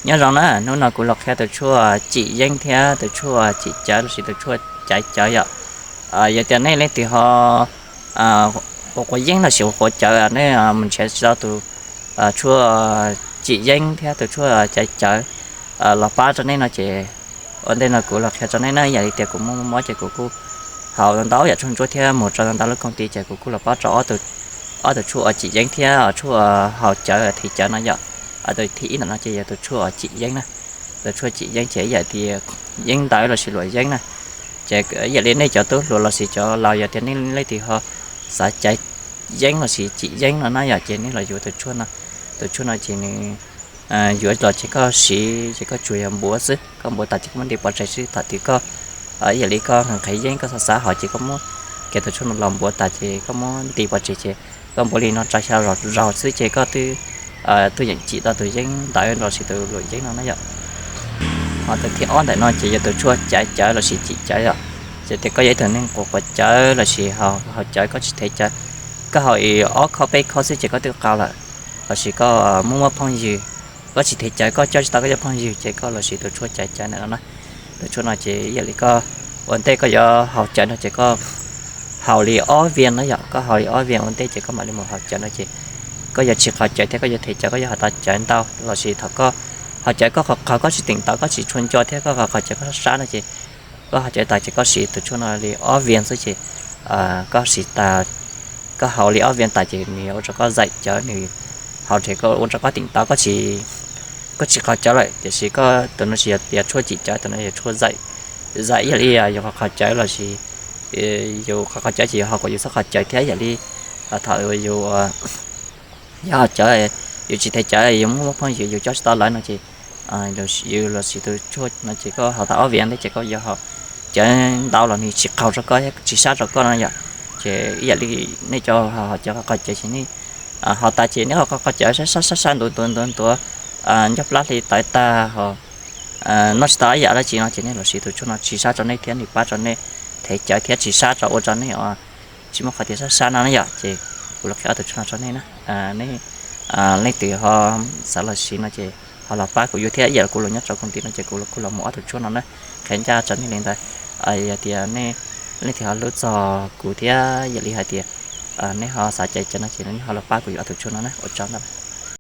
Nyob zoo na, hnub no kuv los qhia tus tshuaj cim yeeb thiab tus tshuaj cim cawv lossis tus tshuaj caiv cawv yom. Yog tias nej leej twg ho quav quav yeeb lossis quav quav cawv, nej mus nrhiav tsis tau tus tshuaj cim yeeb thiab tus tshuaj caiv cawv los pab rau nej no ces ua ntej no kuv los qhia rau nej na. Yam li tias kuv muaj mob ces kuv kuj haus ntau yam tshuaj ntsuab thiab mus rau ntau lub koom ti ces kuv kuj los pab rau ob tus tshuaj uas cim yeeb thiab tshuaj haus cawv thiv cawv no yom. Tus thib ib ntawm no ces yog tus tshuaj uas cim yeeb na. Tus tshuaj cim yeeb ces ib yam tias yeeb ntawv lossis luam yeeb na. Ces ib yam li nej cov tub hluas lossis cov laus yog tias nej leej twg ho xav caiv yeeb lossis cim yeeb no na yom, ces nej los yuav tus tshuaj no. Tus tshuaj no ces nws yuav los ces koj siv ces koj tsuas yog npuav xwb, koj npuav tas ces koj muab nti pov tseg xwb. Thaum twg koj ib yam li koj nqhis yeeb koj xav xav haus ces koj muab kiag tus tshuaj no los npuav tas ces koj muab nti pov tseg ces koj npuav li no tsa xya zaug xwb ces koj twb tuaj yeem cim tau tus yeeb ntawv lossis tus luam yeeb no na yom. Ho tus thib ob ntawm no ces yog tus tshuaj caiv cawv lossis cim cawv yom. Ces tias koj yog ib tug neeg quav quav cawv lossis haus cawv koj tsis thev cawv, koj haus ib ob khob peb khob xwb ces koj twb qau lawm, lossis koj muaj muaj phooj ywg, koj tsis thev cawv koj coj tsis tau koj cov phooj ywg ces koj los siv tus tshuaj caiv cawv ntawm no na. Tus tshuaj no ces ib yam li koj ua ntej koj yuav haus cawv no ces koj haus li ob vias no yom, koj haus li ob vias ua ntej ces koj mam li mus haus cawv no ces koj yuav tsis qhov cawv thiab koj yuav thev cawv, koj yuav haus tas cawv ntau lossis thaum koj haus cawv koj qhov qhov koj tsis teem tau koj tsis tshua nco thiab koj qhov qhov cawv koj sab sab no ces koj haus cawv tas ces koj siv tus tshuaj no li ob vias xwb ces koj siv tas, koj haus li ob vias tas ces nws yuav ua rau koj zaim cawv, nws haus ces koj ua rau koj teem tau koj tsis, koj tsis qhov cawv lawm. Tiam sis koj tus no tsis yog tias tshuaj cim cawv, tus no yog tshuaj zaim, zaim ib yam li yus qhov qhov cawv lossis yus qhov qhov cawv ces yus haus kom yus txhob qhov cawv thiab ib yam li thaum yus yog haus cawv, yus tsis thev cawv yus muaj muaj phooj ywg yus coj tsis tau lawv no ces yus los siv tus tshuaj no ces koj haus tas ob vias ntawd ces koj yuav haus cawv ntau los nws tsis qaug rau koj thiab tsis sab rau koj no yom. Ces ib yam li nej cov haus cawv qhov qhov cawv ces nej haus tas ces nej ho qhov qhov cawv sab sab sab ntuav ntuav ntuav ntuav ncauj plab hli tawv tag ho noj tsis tau ib yam dab tsi no ces nej los siv tus tshuaj no tsis sab rau nej thiab nws pab rau nej thev cawv thiab tsis sab rau ua rau nej tsis muaj qhov tias sab sab no na yom. Ces kuv los qhia ob tus tshuaj no rau nej na. Nej leej twg ho xav los siv no ces ho los pab kuv yug thiab ib yam li kuv los nyob rau koom ti no ces kuv kuj los muab ob tus tshuaj no na qhia ncaj rau nej li ntawd. Yog tias nej leej twg ho hlub txog kuv thiab yam li hais tias nej ho xav caiv cawv no ces nej ho los pab kuv yug ob tus tshuaj no na. Ua tsaug ntau.